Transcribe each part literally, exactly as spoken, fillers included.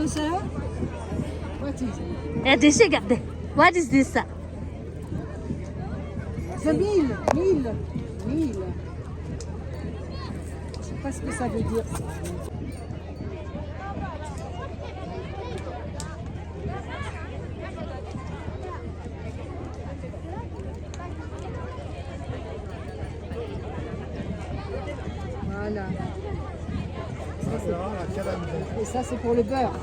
Sir, what is it? ཡ། འགྲེལ་བཤད་རྒྱབ་སྟེ། What is this, sir? The meal, meal, meal. Je sais pas ce que ça veut dire, ça. Voilà. Ça, c'est... Et ça, c'est pour le beurre.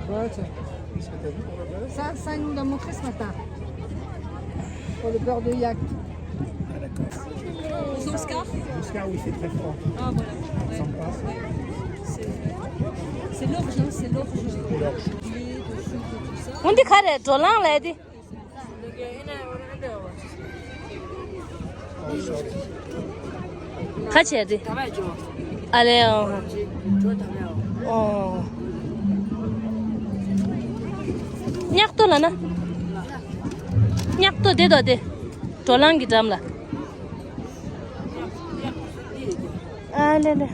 Voilà, tiens. Qu'est-ce que t'as vu pour le beurre ? Ça, ça, il nous l'a montré ce matin. Pour le beurre de yak. Ah, d'accord. Ils ont Scar ? Scar, oui, c'est très fort. Ah, voilà. Ouais. Ça me passe. C'est, c'est l'orge, hein, c'est l'orge. C'est l'orge. Blé, de chou, de tout ça. འདི་ག་རེ་རེད། བགྲོ་གླེང་ལས་དེ། ཁ་ཆེ་རེད། ཨ་ལེ། ཨོ། ཨོ། གཉག་ཏོ་ལ་ན། གཉག་ཏོ་དེ་དོ་དེ། བགྲོ་གླེང་གི་འགྲམ་ལ། ཨ་ལེ་ལེ།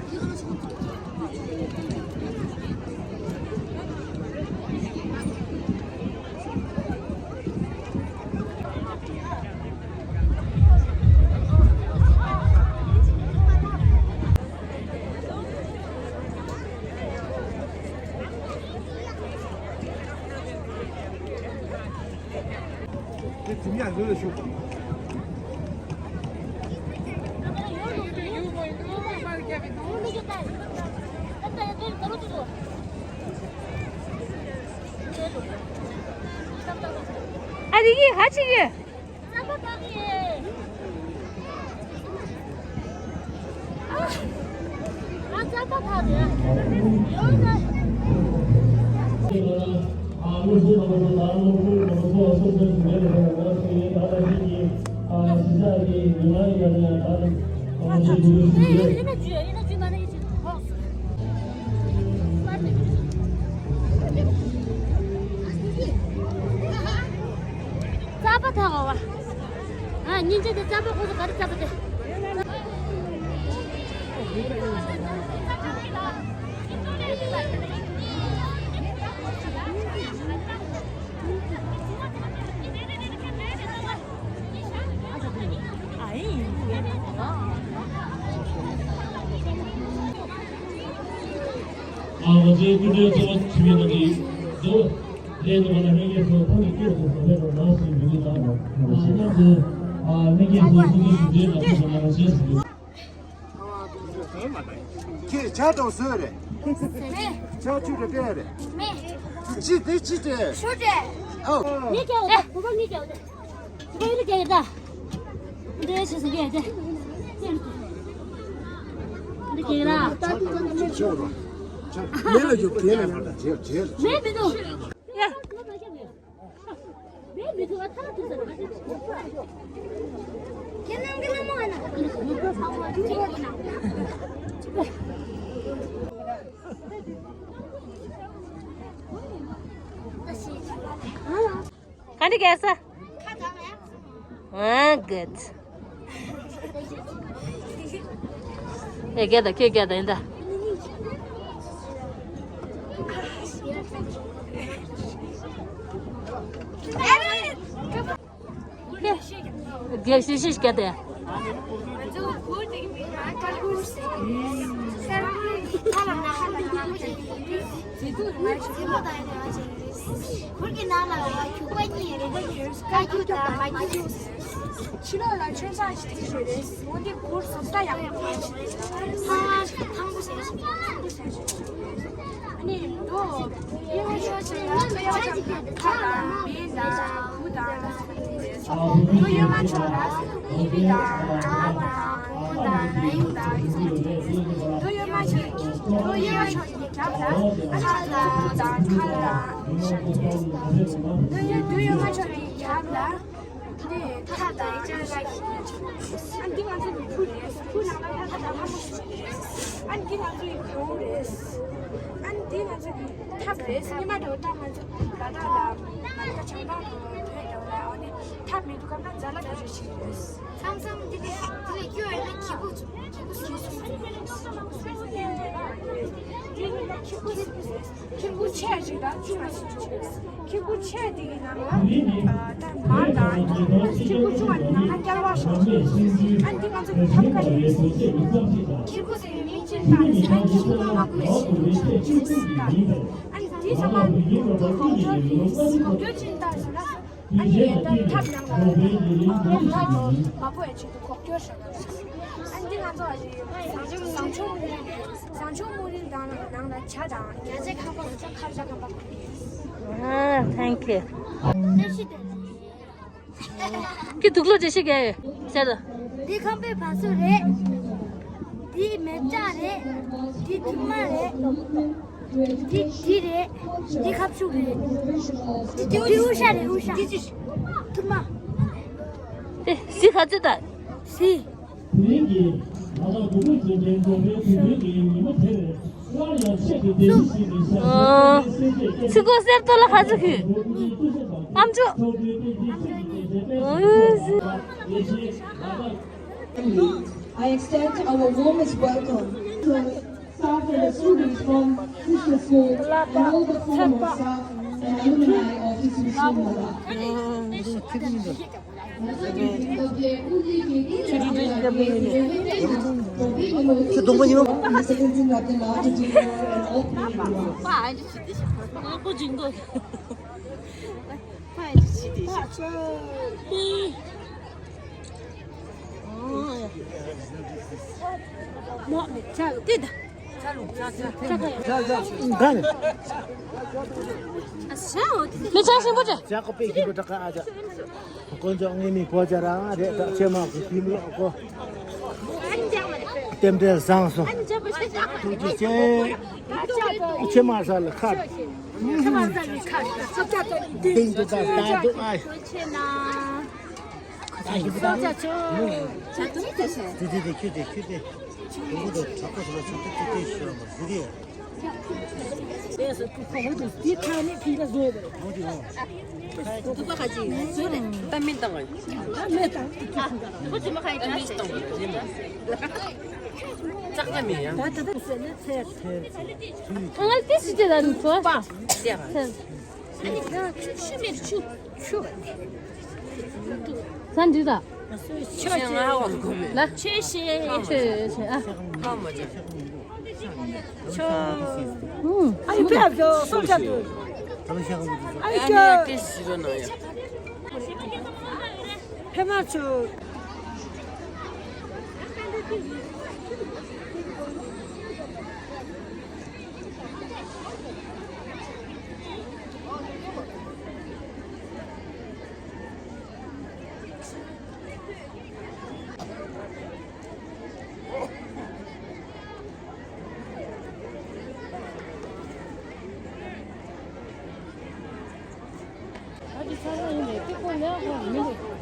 ཨ་དེ་གི་ཧ་ཅིག་གི། རྩ་པ་ཐག་འོ་བ། ཨ། སྙིང་རྗེ་དེ་རྩ་པ་ཁོ་ཚོ་ག་རེ་རྩ་པ་དེ། ཨ། ང་ཚོའི་སྐུ་མགྲོན་གཙོ་བོ་ཆིབས་ཡོད་ནང་གི་ལོ་ལས་དུ་མ་ལ་ཧེ་ལས་སོ་ཐང་གི་སྐྱོ་སོ་སོ་ལས་དུ་མ་སུ་མི་ནི་དང་ལོ་ཞེ་ན་དུ། ཨ། མི་སྐྱེ་སོ་སུ་གི་ཞུ་རྒྱུའི་ནང་དུ་མ་ལ་ཞེས་སུ། ཁྱེད་ཇ་དང་ཟོས་རེད། ཇ་ཆུ་རེ་སྤྲད་རེད། ཅི་དེ་ཅི་སྤྲད། ཨོ། ངས་སྐྱེ་བ་དེ། བུ་པ་ངས་སྐྱེ་བ་དེ། བུ་པ་ངས་སྐྱེ་བ་དེ། འདྲེ་ཆེ་སུ་སྐྱེ་དེ། འདི་སྐྱེ་ར། ཇ་ཆུ་ཆུ་ཆུ། ཇ། ངས་ལ་ཇུ་ཁྱེད་ལ་ཇ་ཇ། མེད་མི་འདུག་ཡ། ག་འདྲ་གས། ཨ། གུཌ། ཨེ། རྒྱལ་དང་ཁྱེད་རྒྱལ་དང་ཡིན་ད། རྒྱལ་ཤི་ཤི་རྒྱལ་དེ། གུར་གྱི་ནང་ལ་རྒྱུག་པ་གཉིས་རེད། བཀའ་བརྒྱུད་དང་མ་བརྒྱུད། ཕྱི་ལོགས་ལ་ཆོས་ཚང་ཞིག་ཡོད་རེད། འོན་ཏེ་གུར་བཟོ་ལྟ་ཡག་པོ་མ་བྱུང་། ཐང་ཐང་པོ་ཟེར་ཞིག་ཐང་པོ་ཟེར་ཞིག་ཨ་ནི་མདོ་དབྱེ་བ་ཕྱོགས་གཅིག་ལ་དབྱེ་བ་ཕྱོགས་གཅིག་ལ་ཁ་དང་མིང་དང་བུ་དང་མདོ་གཡོན་མ་ཕྱོགས་ལ་ཡི་གེ་དང་ཨ་དང་བོ་དང་ན་ཡུག་དང་། མདོ་གཡོན་མ་ཕྱོགས་ཀྱི་མདོ་གཡས་པ་ཕྱོགས་ཀྱི་རྒྱབ་ལ་ཨ་ཅག་དང་བུ་དང་ཁ་དང་ཤ་རེད། མདོ་གཡོན་མདོ་གཡོན་མ་ཕྱོགས་ཀྱི་རྒྱབ་ལ། འདི་ཐག་དང་ཅ་ལག་ཡིན། ཨ། འདི་ང་ཚོ་གི་ཕུ་རེད། ཕུ་ནང་ལ་ཐག་དང་ལྷ་མོ་ཞིག་རེད། ཨ། འདི་ང་ཚོ་གི་གྲོང་རེད། ཨ། འདི་ང་ཚོ་གི་ཐབ་རེད། ཉི་མ་འགྲོ་སྟངས་ང་ཚོ་ལ་དྭགས་ལ་མ་ནི་ཀ་བྱང་ཐང་དུ་བོད་འགྲོ་ལ། ཨ་ནི་ ཐབས་མི་འདུག་གམ་ན་ཛ་ལ་ཁ་ཤས་ཤིག་རེད། མཚམས་མཚམས་འདི་ལས་འདི་ལས་སྐྱོ་ཡོད་ན་ཁྱི་གུ་ཚུགས། ཁྱི་གུ་ཚུགས། ཁྱི་གུ་ཚུགས། ཁྱི་གུ་ཆེ་ཞིག་དང་ཆུང་བ་ཞིག་ཆེ། ཁྱི་གུ་ཆེ་དེ་གི་ནང་ལ་ད་མར་དང་ཁྱི་གུ་ཆུང་བ་དེ་ནང་ལ་སྐྱ་ལ་བ་ཞིག་ཆེ། ཨ་འདི་ང་ཚོ་གི་ཐབ་ཀ་རེད། ཁྱི་གུ་ཟེར་བའི་མིང་ཅིག་བཏགས་ནས་ཨ་ཁྱི་གུ་མ་གུ་ཞིག་ཆེ་ཞིག་ད། ཨ་འདི་ཚང་མ་གོག་འགྱོ་རེད། གོག་འགྱོ་ཅིག་བཏགས་ཟེར་ན། ཨ་ནི་ཡོན་ཏན་ཐབ་ནང་ལ་ཡོན་ཏན་མ་པོ་ཡ་ཆེད་དུ་ཁོག་སྐྱོར་ཤོག་ཨ་ནི་འདི་ང་ཚོ་ཨ་ནི་བཟང་སྤྱོད་སྨུག་རིང་རེད། བཟང་སྤྱོད་སྨུག་རིང་དང་ནང་ལ་ཇ་དང་རྒྱ་ཆེ་ཁ་པར་ཇ་ཁ་ཇ་ཁ་པར། ཨ། Thank you. ཁྱི་དུག་ལོ་ཇེ་ཤི་ག་ཡོད་ཟེར། འདི་ཁམས་པའི་བ་སོ་རེད། འདི་མེ་བྱ་རེད། འདི་ཐུར་མ་རེད། འདི་འདི་རེད། འདི་ཁབ་ཤུག་རེད། འདི་འདི་དབུ་ཞྭ་རེད། དབུ་ཞྭ། འདི་ཅི། ཐུར་མ། དེ་གཟི་ག་ཚོད་དང་། གཟི། ཨོ། ཚིག་གོ་གསེར་ཏོ་ལ་ག་ཚོད་གི། ཨམ་ཅོག་ཨོ། I extend our warmest welcome to staff and the students from Sister School and all the former staff and alumni of Sister School. དཀོན་མཆོག་ངའི་མིང་བོ་ཇ་རང་རེད། ད་ཆེ་མ་གི་དེ་མི་ལོག་གོ། རྟེན་འབྲེལ་བཟང་སོང་། ཐུགས་རྗེ་ཆེ། ཆེ་མ་ས་ལ་ཁ། ཁ་མ་ས་ལ་ཁ། ཏིང་དུ་ད་ད་དུ་ཨ། ཁྱོད་ཆེ་ན། ད་ཞིབ་ད། ད་དུ་དེ་ཆེ། དེ་དེ་དེ་ཁྱོད་དེ་ཁྱོད་དེ། དུ་གུ་དུ་དྲག་པོ་ཟེར་ལ་ཆུ་ཏི་ཏི་ཏི་ཤོར་མ་ཟི་དེ། ང་ལ་ཏི་སི་ཏི་ལ་ནི་ཚོ། ཨ་ནི་ཆུ་མེར་ཆུ། ཆུ། ས་འདི་ད། ཆོས་ཆོས། ལ། ཆོས་ཤེས། ཆོས་ཤེས། ཨ། ཆོས། ཨ་ཡི་ཕེབས་སོ་སོ་ཆ་དུ། ཨ་ཡི་ཀྱ། ཕེབས་མ་ཆོས།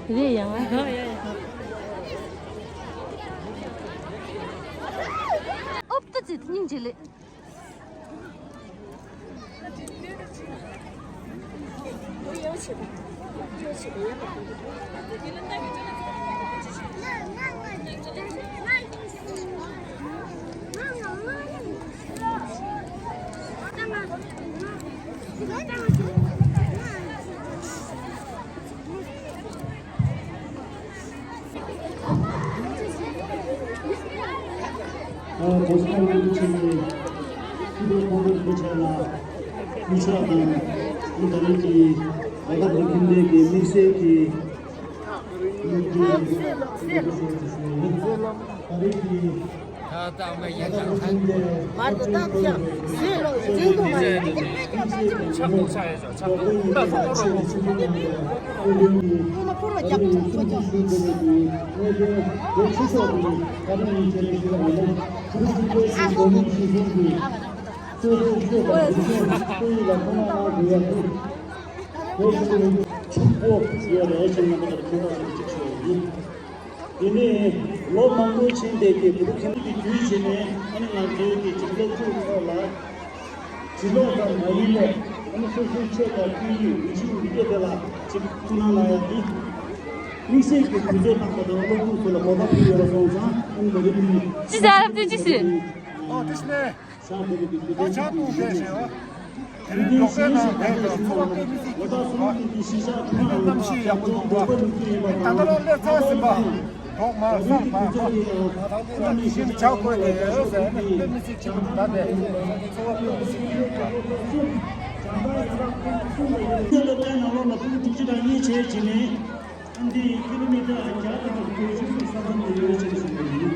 རེད་ཡང་། ཨོབ་ཏ་ཙི་སྙིང་རྗེ་ལེ། ཨ། གོང་ས་རིན་པོ་ཆེ་གིས་སྐུ་ཚེ་ཁོང་ཁྲོ་སྐུ་ཚེ་ལ་སྐུ་ཕྱག་དང་། ཨ། ད་རེས་ཀྱི་ཨ་ད་བོད་ཁྱིམ་སྡེ་གི་དམིགས་བསལ་གྱི་དམིགས་བསལ་གྱི་ད་རེས་ཀྱི་ད་ལྟ་མ་ཡིན་ད་ད་མ་ད་ད་ད་ཟེར་ལོ་ཟེར་ལོ་མ་ཡིན། ཆག་ཏུ་ཆག་ཡོད་ཆག་ཏུ་ད་སོ་སོ་རོ་དེ་ནས་ལོ་མང་པོའི་རིང་དེ་གའི་བོད་ཁྱིམ་གྱི་དུས་བྱས་ནས། ཨ་ནི་ང་ཚོའི་གི་ཅིག་སློབ་ཕྲུག་ཚོ་ལ་ཅིག་ལོག་ཙམ་མ་ཡིན་པར། ཨ་ནི་སོ་སོའི་ཆོས་དང་སྐད་ཡིག་རིག་གཞུང་འདི་ག་དེ་ལ་ཅིག་ཐུགས་སྣང་གནང་ཡ་དེ། དམིགས་བསལ་གྱི་དུས་ཚོད་བཏང་པ་དང་སློབ་ཕྲུག་ཚོ་ལ་གོ་སྐབས་ཕུལ་ཡོད་པ་སོང་ཙང་ཨང་མ་རིམ་ནི། ཅི་ཟེར་ལབ་དུས་ཅི་ཟེར། ཨོ་དེ་ཤི་ནས། ད་ཆ་གཏོང་བྱས་ཞེས་བ། དེ་རིང་འབྲོག་པའི་ནང་བསྡད་དང་འཚོ་བ་སྤེལ་མི་སྲིད་ཀྱི་འདུག་གནམ་གཤིས་ཡག་པོ་འདུག་བ། ད་ལྟ་རང་སླེབས་ཚར་ཟིན་པ། འབྲོག་མ་སང་མ་མ། ད་ལྟ་ནི་ཤིན་ཏུ་ཇག་དགོས་ཏེ་ཟེར་ནས་སྤེལ་མི་སྲིད་ཀྱི་འདུག་ད་ལྟ་འཚོ་བ་སྤེལ་མི་སྲིད་ཀྱི་འདུག་ད་ལྟ་ནང་ལོགས་ལ་ཕྲུ་གུ་དྲུག་ཅུ་དང་གཉིས་བྱས་བྱས་ནས། ཨ་འདི་ཀི་ལོ་མི་ཊར་བརྒྱ་དང་དགུ་བཅུ་གི་ས་ཁོངས་དུ་ཡོད་ཅེས་གསུངས་པ་ཡིན།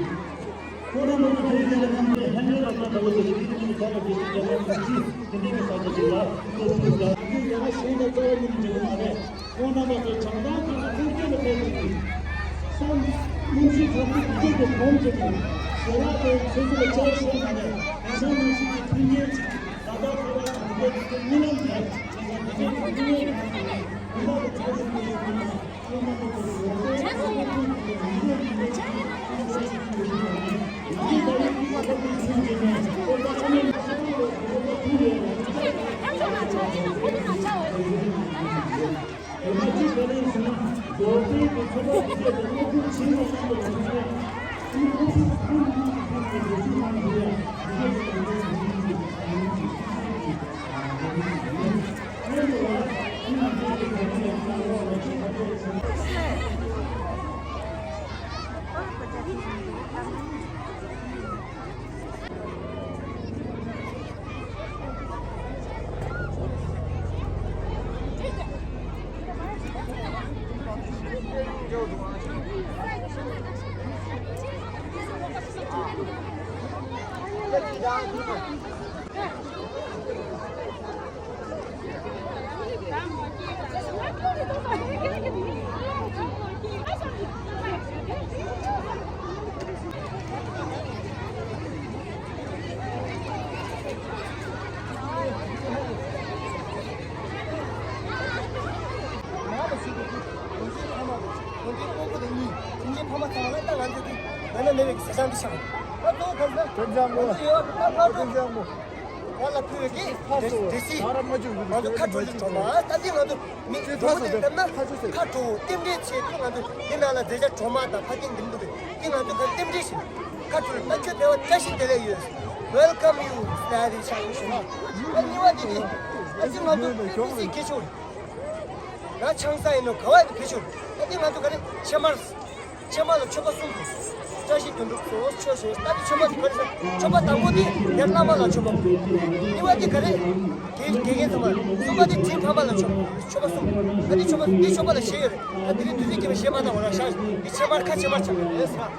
ཁོང་རྣམ་པ་ཚོ་དེ་རིང་ལ་ནམ་རྒྱུན་ཧན་ལེ་ར་ཏ་ཟླ་བོ་དེ་ཀི་ལོ་མི་ཊར་བརྒྱད་ཅུ་གྱ་དགུ་གི་དེ་འདྲའི་གི་ས་ཆ་ཞིག་ལ་སློབ་ཕྲུག་དང་ཡ་གཞན་དང་རྩ་བ་ཉིད་ནས་འབྲེལ་བ་མ་རེད། ཁོང་རྣམ་པ་ཚོ་བྱང་ཐང་ཁུལ་ལ་འཕུར་སྐྱོད་ལ་ཕེབས་ཀྱི་ཡིན། སང་གནམ་གཤིས་ཚ་པོ་དེ་ཚོ་གོམས་བྱས་ནས་ཞལ་ལག་དེ་སོ་སོ་ལ་བཅར་ཤེས་མ་རེད། དེང་སང་གནམ་གཤིས་ཀྱི་མཐུན་རྐྱེན་ཅིག་ད་ལྟ་ཁོ་རང་གི་མི་ཚེ་གཉིད་ལམ་རེད། ང་ལ་ཕུལ་བའི་གི་དེ་སྲིད་ང་ཚོ་ཁ་གྲོ་ལི་འགྲོ་མ་ད་འདི་ང་ཚོ་མི་གྲོ་མོ་དེ་ལྟར་ན་ཁ་གྲོ་རྟེན་འབྲེལ་ཆེད་དུ་ང་ཚོ་འདི་ནང་ལ་མཛད་བྱ་གྲོ་མ་དང་ཕ་སྐད་འདི་མི་འདུག་གི་འདི་ང་ཚོ་ག་རྟེན་འབྲེལ་ཞིག་ཁ་གྲོ་ལི་ད་ཁྱོད་ཕེབས་པ་བཀྲ་ཤིས་བདེ་ལེགས་ཡོད། Welcome you ཟེར་ཡ་དེ་ཆགས་ཡོད་ཞུ་ན། ད་གཉིས་པ་དེ་དེ་ཨ་ཙི་ང་ཚོ་པི་པི་སི་གི་ཆོག་རེད། ང་ཆང་ས་ཡིན་ནོ་ག་བ་ཡིན་ནོ་གི་ཆོག་རེད། ད་འདི་ང་ཚོ་ག་རེ་ཕྱེ་མར། ཕྱེ་མར་ལ་མཆོད་པ་གསུམ་དང་། བཀྲ་ཤིས་དོན་གྲུབ་སོགས་མཆོད་ཞོར་ད་འདི་མཆོད་པ་འདི་ག་རེ་ཟེར། མཆོད་པ་དང་པོ་འདི་ཡར་བླ་མ་ལ་མཆོད་པ། གཉིས་པ་འདི་ག་རེ། དགེ་དགེ་རྒན་ཚང་མ། གསུམ་པ་འདི་དྲིན་ཕ་མ་ལ་མཆོད་མཆོད་པ་གསུམ། ད་འདི་མཆོད་པ་འདི་མཆོད་པ་ལ་བཞེས་ཡོད་རེད། ད་དེ་རིང་དུས་ཚོད་ཀྱི་བཞེས་མ་གནང་བ་རང་ཤག་འདི་ཕྱེ་མར་ཁ་ཕྱེ་མར་ཆགས་ཡོད་རེད་ཟེར།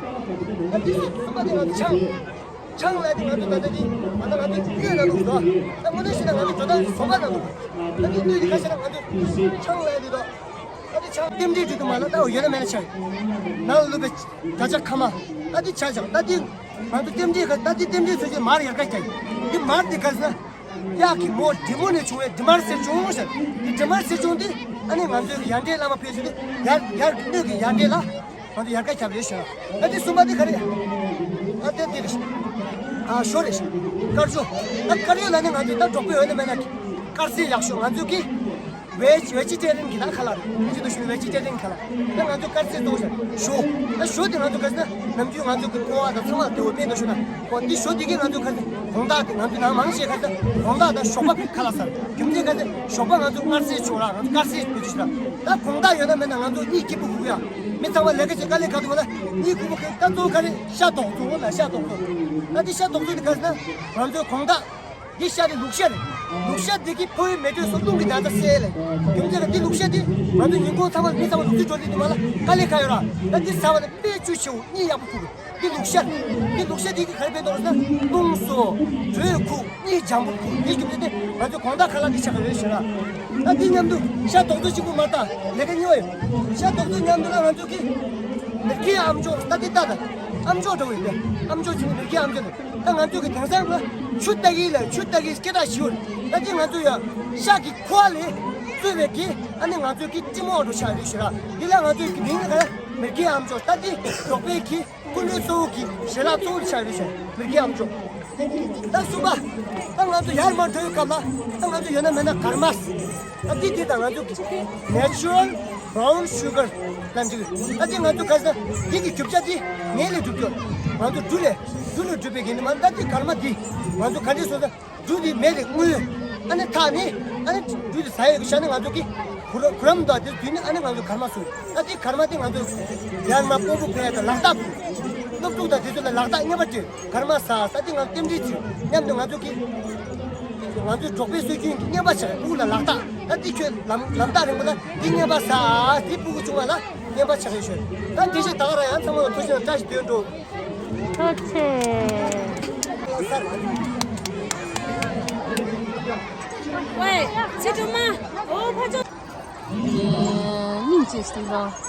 ད་འདི་གསུམ་པ་འདི་ང་ཚོ་ཆང་། ཆང་ལ་འདི་ང་ཚོ་ད་ལྟ་འདི་ང་ཚོ་ང་ཚོ་གཡོས་ན་འདུག་ཟེར། ད་དངོས་གནས་བཤད་ན་ང་ཚོ་འགྲོ་སྟངས་ཟོམ་པ་ན་འདུག་ད་འདི་སྣོད་འདི་ཁ་ཤས་ན་ང་ཚོ་ཆང་ལ་འདི་དང་། ད་འདི་ཆང་རྟེན་འབྲེལ་འགྲིག་འདུག་མ་ལ་ད་ཡོད་ན་མེད་ན་ཆགས་ཡོད། ནང་ལ་བླུགས་པའི་བརྒྱ་ཆ་ཁ་མ། ད་འདི་ཆ་ཆགས་ད་འདི་ང་ཚོ་རྟེན་འབྲེལ་ག་ད་འདི་རྟེན་འབྲེལ་ཚོ་ཆེ་མར་ཡར་ཀ་རྒྱག་འདི་མར་འདི་ག་ཟེར་ན། གཡག་གི་མོ་འབྲི་མོ་ནས་བྱུང་བའི་འབྲི་མར་ཟེར་བྱུང་ཟེར། འདི་འབྲི་མར་ཟེར་བྱུང་འདི་ཨ་ནི་ང་ཚོའི་ཡར་འདྲེན་བླ་མ་ཕེབས་ཚུལ་འདི་ཡར་ཡར་སྣོད་ཀྱི་ཡར་འདྲེན་ལ། ང་ཚོ་ཡར་ཀ་ཁྱབ་ཡོད་ཞུ། ཨ་འདི་གསུམ་པ་འདི་ག་རེ། ཨ་འདི་འདི་རེད། ཨ་ཞོ་རེད། དཀར་ཞོ། ཨ་དཀར་ཡོད་ལ་ནི་ང་ཚོ་ད་འབྲོག་པའི་འོས་ན་མེད་ན་དཀར་ཟས་ཡག་ཤོས་ང་ཚོ་གི་བེ་ཇི་བེ་ཇི་ཊེ་རི་ཡན་གི་ད་ཁ་ལག་རེད། ཅི་འདུག་ཞུ་ན་བེ་ཇི་ཊེ་རི་ཡན་ཁ་ལག་ད་ང་ཚོ་དཀར་ཟས་འདུག་ཞུ་ཞོ། ཨ་ཞོ་འདི་ང་ཚོ་ག་ཟེར་ན་ནམ་རྒྱུན་ང་ཚོ་གི་ཕོ་བ་དང་ཚང་མ་དེ་འོ་དཔེ་འདུག་ཞུ་ན་ཁོ་འདི་ཞོ་འདི་གི་ང་ཚོ་ག་ཟེར་དགོང་དག་དེ་ང་ཚོ་ནང་མང་ཆེ་ག་ཟེར་དགོང་དག་དང་ཞོགས་པ་ཁ་ལག་ཟ་རྒྱུ་མཚན་ག་ཟེར་ཞོགས་པ་ང་ཚོ་དཀར་ཟས་ཆོག་ར་ང་ཚོ་དཀར་ཟས་བེ་ཇི་ཞུ་ར་ད་དགོང་དག་ཡོད་ན་མེད་ན་ང་ཚོ་གཉིད་སྐྱིད་པོ་ཁུག་ཡ། མི་ཚང་མ་ལས་ཀ་བྱེད་དཀའ་ལས་ཁག་འདུག་ལ་གཉིད་ཁུག་པོ་ཁུག་ད་གཙོ་བོ་ག་རེ་ཤ་དོག་ཚོ་ལ་ཤ་དོག་ཚོ། ད་འདི་ཤ་དོག་ཚོ་འདི་ག་ཟེར་ན་ང་ཚོའི་དགོང་དག་འདི་ཤ་འདི་ལུག་ཤ་རེད། ལུག་ཤ་འདི་གི་ཕོ་བའི་མེ་དྲོད་སོགས་རླུང་གི་ན་ཚ་སེལ་ལ། རྒྱུ་མཚན་ལ་འདི་ལུག་ཤ་འདི་ང་ཚོ་ཉིན་གུང་ཚང་མ་མི་ཚང་མ་ལུག་རྫི་འགྲོ་འདི་འདུག་མ་ལ་དཀའ་ལས་ཁག་ཡོད་ར། ད་འདི་ཟ་བ་ལ་དཔེ་བཅུད་ཆེའོ་གཉིད་ཡག་པོ་ཁུག་འདི་ལུག་ཤ་རེད། འདི་ལུག་ཤ་འདི་གི་ག་རེ་ཕན་ཐོགས་ཟེར་ན་རླུང་གསོ་དྲོད་ཁུག་གཉིད་འཇམ་པོ་ཁུག་འདི་རྒྱུ་མཚན་དེ་ང་ཚོ་དགོང་དག་ཁ་ལག་འདི་ཆགས་ཀྱི་རེད་ཞེ་ན། ད་འདི་མཉམ་དུ་ཤ་དོག་ཚོ་གཅིག་པུ་མ་བཏང་ལས་ཀ་གཉིས་པ་ཡོད། ཤ་དོག་ཚོ་མཉམ་དུ་ལ་ང་ཚོ་གི་མེར་ཁེ་ཨམ་ཅོག་ད་འདི་ལྟ་ད་ཨམ་ཅོག་འདྲ་བོ་ཡོད་པས་ཨམ་ཅོག་ཅིག་ནི་མེར་ཁེ་ཨམ་ཅོག་ནི་ད་ང་ཚོ་གི་དེང་སང་ལ་ཆུ་ལྟ་གི་ལ་ཆུ་ལྟ་གི་སྐད་གྲགས་ཞིག་ཡོད། ད་འདི་ང་ཚོ་ཡ་ཤ་གི་ཁོ་ལས་བཙོས་པའི་གི་ཨ་ནི་ང་ཚོ་གི་ཏི་མོ་འགྲོ་ཆགས་རེད་ཞེ་ན། འདི་ལ་ང་ཚོ་གི་མིང་ལ་མེར་ཁེ་ཨམ་ཅོག་ད་འདི་འབྲོག་པའི་གི་སྐུ་མགྲོན་གཙོ་བོ་གི་ཞལ་ལག་གཙོ་བོ་ཆགས་རེད་ཞེ་མེར་ཁེ་ཨམ་ཅོག་ད་གསུམ་པ། ད་ང་ཚོ་ཡར་མར་འགྲོ་བའི་སྐབས་ལ་ད་ང་ཚོ་ཡོད་ན་མེད་ན་གར་མ། ད་འདི་འདི་དང་ང་ཚོ་གི་Natural Brown Sugar ལབ་འདི། ད་འདི་ང་ཚོ་ག་ས་འདི་གི་རྒྱུ་ཆ་འདི་ནས་ལས་གྲུབ་རྒྱུ། ང་ཚོ་འབྲུ་ལས་འབྲུ་ལས་གྲུབ་པའི་གི་ནི་མ། ད་འདི་གར་མ་འདི་ང་ཚོ་ག་འདྲས་བཟོ་ད། འབྲུ་འདི་མེ་ལས་རྔུལ། ཨ་ནི་ཐག་ནི་ཨ་ནི་འབྲུ་འདི་ཟ་ཡས་ཀྱི་ཤ་ནི་ང་ཚོ་གི་གུ་ར་གུ་རམ་དང་དེ་དུས་ནི་ཨ་ནི་ང་ཚོ་གར་མ་བཟོ། ད་འདི་གར་མ་འདི་ང་ཚོ་ཡར་མར་སྤོ་བོ་ཕན་ཡས་དང་ལག་རྟགས་སློབ་ཕྲུག་དང་དེ་ཚོ་ལ་ལག་རྟགས་རྔན་པ་སྤྲད། གར་མ་ཟ་ས་འདི་ང་རྟེན་འབྲེལ་བྱོས་མཉམ་དུ་ང་ཚོ་གི་ང་ཚོའི་འབྲོག་པའི་སྲོལ་རྒྱུན་གྱི་རྔན་པ་ཆགས་རེད། ཕྲུ་གུ་ལ་ལག་རྟགས། ད་འདི་ཁྱོད་ལམ་ལམ་རྟགས་རིང་པོ་ལ་འདི་རྔན་པ་ཟ་ཨ། འདི་ཕྲུ་གུ་ཆུང་བ་ལ་རྔན་པ་ཆགས་རེད་ཤོད། ད་འདི་བཞིན་ད་ག་རང་ཡང་ཚང་མ་ལ་ཐུགས་རྗེ་ཆེ་བཀྲ་ཤིས་བདེ་ལེགས། ཐུགས་རྗེ་ཆེ། ཝེ། ཚེ་སྒྲོལ་མ། ཨོ་ཕ་ཚོ། སྙིང་རྗེ་སུ་ལ།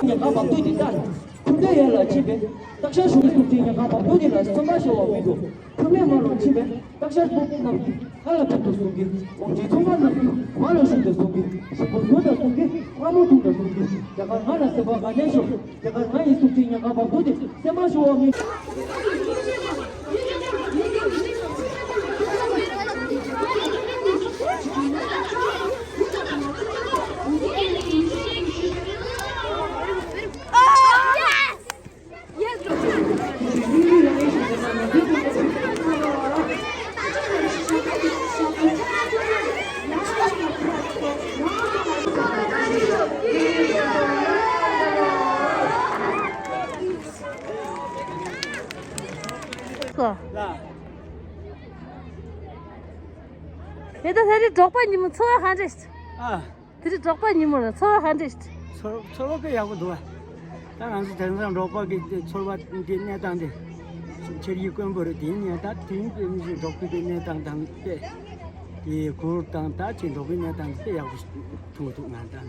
ཉེན་ཁ་བབ་དུས་འདི་ལྟར། ཁུར་འདོད་ཡར་ལ་ཕྱིན་པས། སྟག་ཤར་གཞུང་གི་སྲུང་འཛིན་ཉེན་ཁ་བབ་དུས་འདི་ལ་སེམས་པ་ཤོར་བ་མི་འདུག་ཁུར་མེད་མ་ལོང་ཕྱིན་པས། སྟག་ཤར་སྤོ་བོ་རྣམས་ཀྱིས་ཧ་ལ་ཕེབས་དུ་གསུང་གི། དབང་ཆེན་ཚོང་པ་རྣམས་ཀྱིས་མ་ལོ་ཞུ་དུ་གསུང་གི། ཞིག་པོ་ཟུར་དུ་གསུང་གི། མངར་མོ་འཐུང་དུ་གསུང་གི། རྒྱ་གར་ང་ལ་སེམས་པ་ག་ནས་ཤོར། རྒྱ་གར་ང་ཡི་སྲུང་འཛིན་ཉེན་ཁ་བབ་དུས་འདི་སེམས་པ་ཤོར་བ་མི། དེ་རིང་འབྲོག་པ་ཉིན་མོ་ཚོར་བ་ག་འདྲ་ཞིག་ཨ། དེ་རིང་འབྲོག་པ་ཉིན་མོ་ལ་ཚོར་བ་ག་འདྲ་ཞིག་ཚོར་ཚོར་བ་དཔེ་ཡག་པོ་འདུག་ཨ། ད་ང་ཚོ་དེང་སང་འབྲོག་པ་གི་དེ་ཚོར་བ་འདི་གནས་སྟངས་དེ་ཆེར་ཡིད་དཀོན་པོ་རེད། དེ་ཡིན་ཡང་ད་དེ་རིང་དཔེ་མི་སྲིད་འབྲོག་པའི་དེ་གནས་སྟངས་དང་དཔེ་དེ་གུར་དང་ད་ཅིག་འབྲོག་པའི་གནས་སྟངས་དེ་དཔེ་ཡག་པོ་ཞིག་མཐོང་གི་འདུག་ང་ད་ཨ།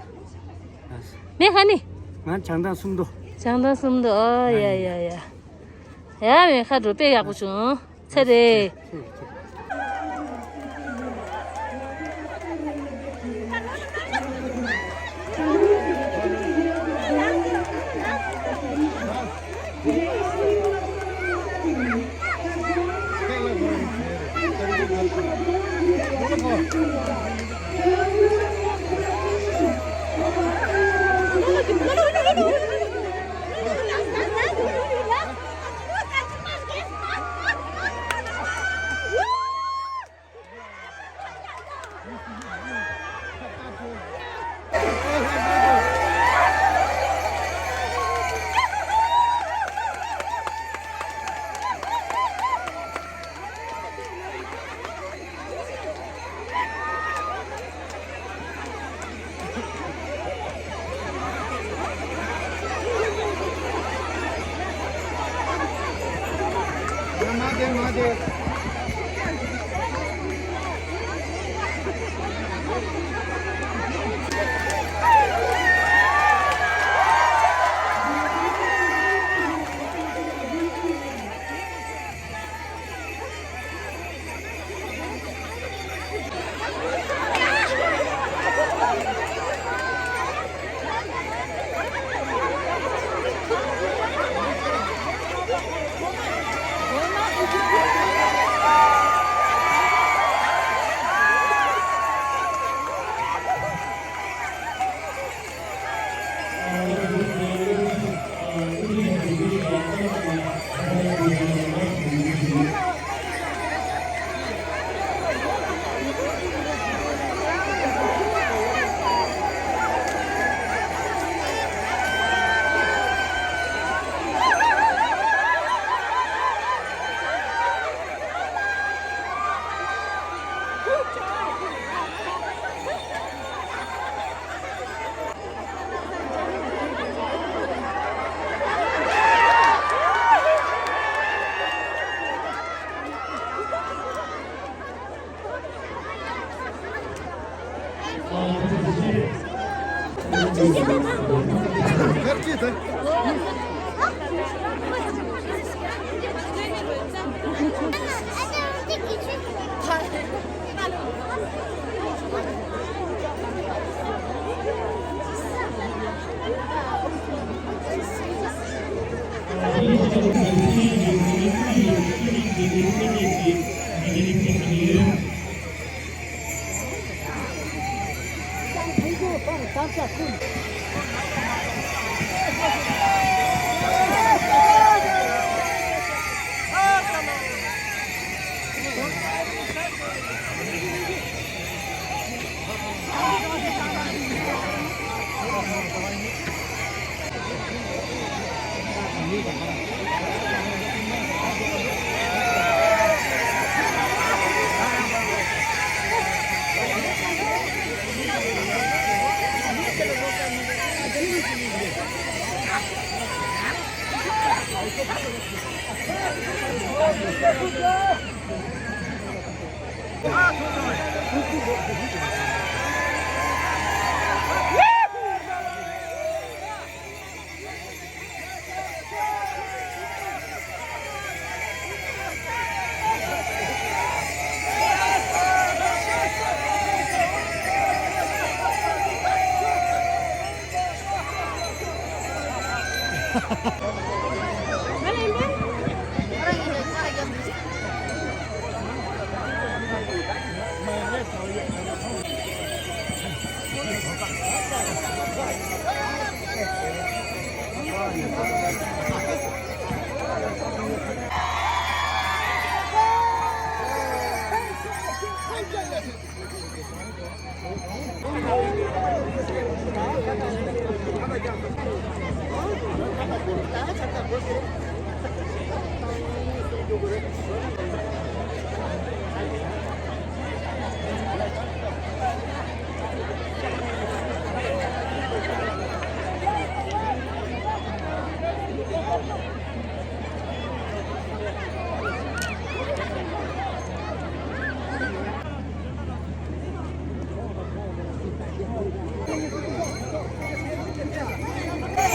མེ་ཁ་ནི། ང་བྱང་ཐང་སུམ་མདོ། བྱང་ཐང་སུམ་མདོ། ཨོ་ཡ་ཡ་ཡ། ཡ་མེ་ཁ་འགྲོ་དཔེ་ཡག་པོ་བྱུང་། ཚེ་རེད།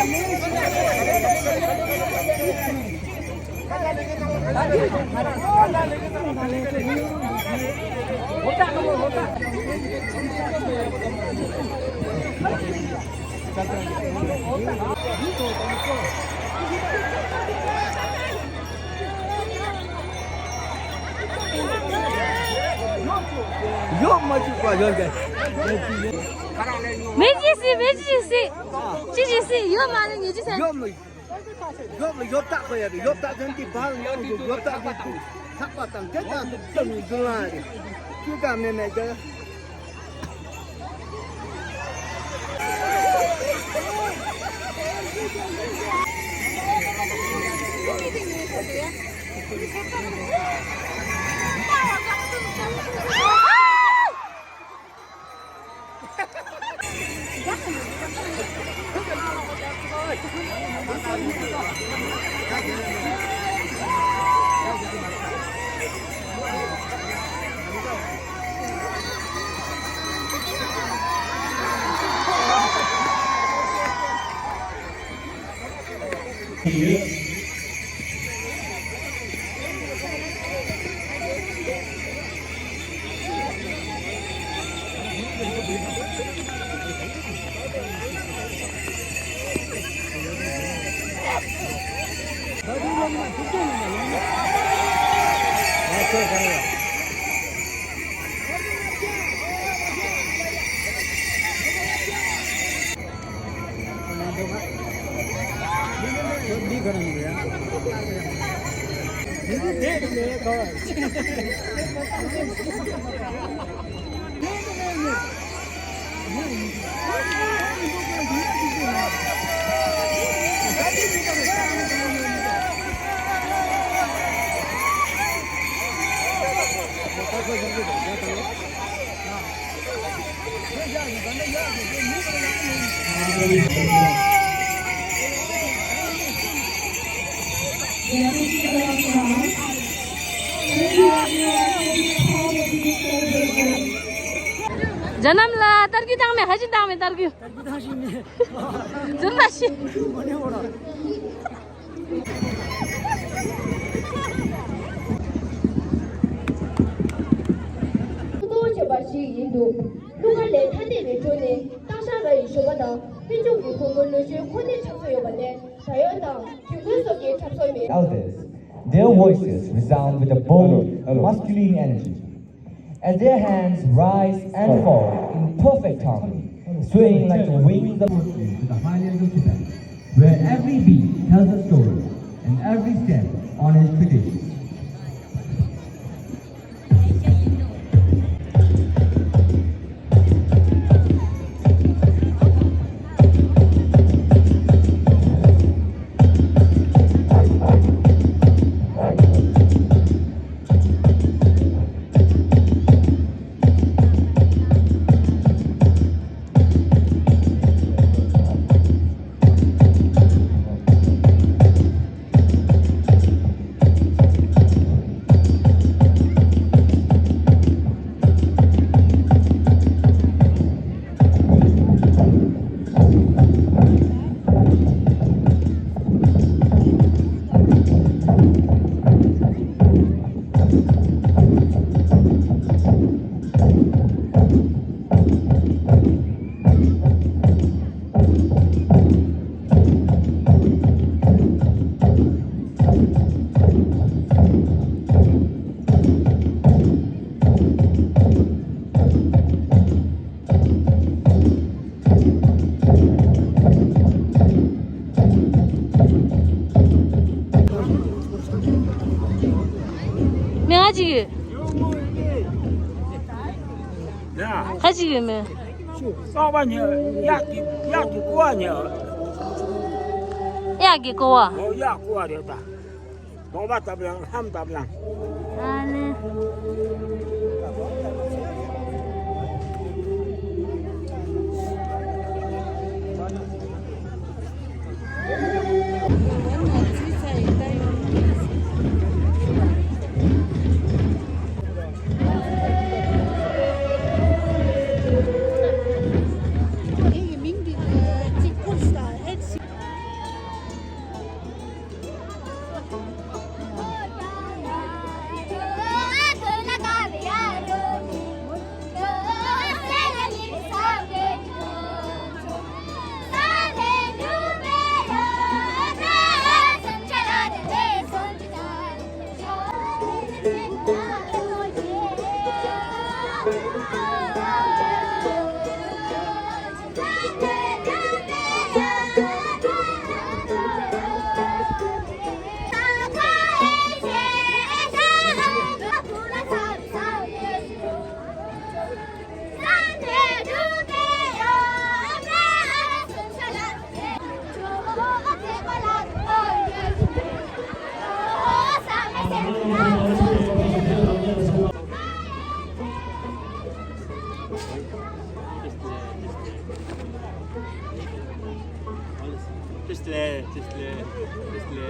ཡོད་མ་བཅུག་པ་ཡོད་གི། མེ་ཅི་སི་མེ་ཅི་སི། ཅི་ཅི་སི་ཡོད་མ་རེད། ངེད་ཅི་སེ། ཡོད་མ། ཡོད་ལ་ཡོད་རྟགས་པ་ཡ་རེད། ཡོད་རྟགས་ཅན་དེ་བར་ཡོད་ཡོད་རྟགས་ཅན་དེ་ཐག་པ་དང་དེ་དག་ཏུ་སྟོན་ནས་འདུག་ལ་རེད། ཅི་དག་མེད་མེད་ཀྱང་རྒྱ་ནམ་ལ་ཏར་གི་བཏང་མེད། ཧ་ཅི་བཏང་མེད་ཏར་གི། ཏར་གི་བཏང་ཞིག་མེད། ཟུར་ལ་ཤི། མ་ནེ་འོ་ར། ཐུགས་དོགས་ཆེ་བ་ཞིག་ཡིན་འདུག། ལྷུ་ཁ་ལས་ཐ་དད་པའི་ཁྲོད་ནས་སྟག་ཤར་ར་ཡི་ཞོགས་པ་དང་དཔེ་མཆོག་གི་གོང་བུ་ལོ་ཆུའི་ཁོ་ནའི་ཁྲབ་སོ་ཡོད་པ་ལས་བྲ་ཡོལ་དང་གྱོད་ཁུལ་སོགས་ཀྱི་ཁྲབ་སོ་མེད། Elders, their voices resound with a bold, masculine energy. As their hands rise and fall in perfect harmony, swaying like the wings of to the highlands of Tibet, where every beat tells a story and every step honors traditions. མི་ང་གཅིག་ཡོད། ཡ། ཁ་ཅིག་ཡོད་མེད། སོག་པ་ཉོས། གཡག་གི་གཡག་གི་ཀོ་བ་ཉོས། གཡག་གི་ཀོ་བ། ཨོ་གཡག་ཀོ་བ་རེད་ད། གདོང་པ་བཏབ་ལང་ལྷམ་བཏབ་ལང་། ཨ་ནི། དེ་ཡི་མིང་འདི་གཅིག་པུར་སྟ་ཨེ་ཆི། ཅིས་ལེ། ཅིས་ལེ། ཅིས་ལེ།